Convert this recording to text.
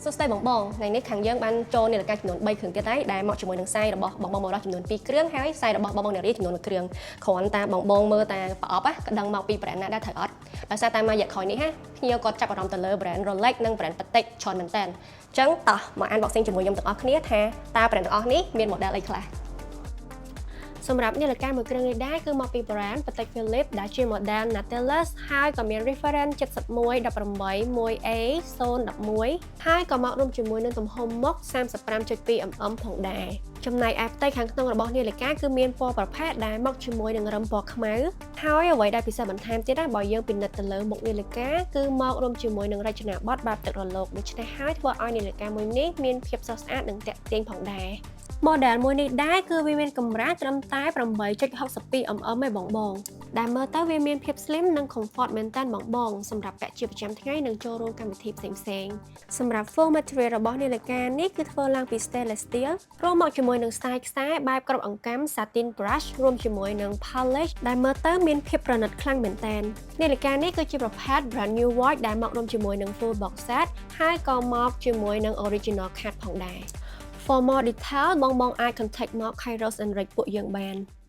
សួស្តីបងបងថ្ងៃនេះខាងយើងបានចូលនាឡិកាចំនួន3គ្រឿងទៀតហើយដែលមកជាមួយនឹង size របស់បងបងបុរសចំនួន2គ្រឿងហើយ size របស់បងបងនារីចំនួន1គ្រឿងគ្រាន់តែបងបងមើលតែប្រអប់ណាក៏ដឹងមកពី brand ណាដែរត្រូវអត់ដោយសារតែមួយរយៈក្រោយនេះហាភ្ញៀវគាត់ចាប់អារម្មណ៍ទៅលើ brand Rolex និង brand Patek ច្រើនមែនតើអញ្ចឹងតោះមក unboxing ជាមួយខ្ញុំទាំងអស់គ្នាថាតើ brand ទាំងអស់នេះមាន model អីខ្លះសម្រាប់នាឡិកាមួយគ្រឿងនេះដែរគឺមកពី brand Patek Philippe ដែលជា model Nautilus ហើយក៏មាន reference 71 18 1A 011ហើយក៏មករួមជាមួយនឹងទំហំមុខ 35.2 mm ផងដែរចំណែកឯផ្ទៃខាងក្នុងរបស់នាឡិកាគឺមានពណ៌ប្រផេះដែលមកជាមួយនឹងរឹមពណ៌ខ្មៅហើយអ្វីដែលពិសេសបន្ថែមទៀតណាបើយើងពិនិត្យទៅលើមុខនាឡិកាគឺមករួមជាមួយនឹងរចនាបថបែបទឹករលកដូច្នេះហើយធ្វើឲ្យនាឡិកាមួយនេះមានភាពស្រស់ស្អាតនិងទាក់ទាញផងដែរ model មួយនេះដែរគឺវាមានកម្រាស់ត្រឹមតែ8.62 mm ឯងបងបងដែលមើលទៅវាមានភាព slim និង comfort មែនតើបងបងសម្រាប់ពាក់ជាប្រចាំថ្ងៃនិងចូលរួមកម្មវិធីផ្សេងៗសម្រាប់ full material របស់នាឡិកានេះគឺធ្វើឡើងពី stainless steel រួមមកជាមួយនឹង style ខ្សែបែបគ្រាប់អង្កាំ satin brush រួមជាមួយនឹង polish ដែលមើលទៅមានភាពប្រណិតខ្លាំងមែនតើនាឡិកានេះគឺជាប្រភេទ brand new watch ដែលមករួមជាមួយនឹង full box set ហើយក៏មកជាមួយនឹង original card ផងដែរ។ For more detail បងបងអាច contact មក Kairos and Rich ពួកយើងបាន។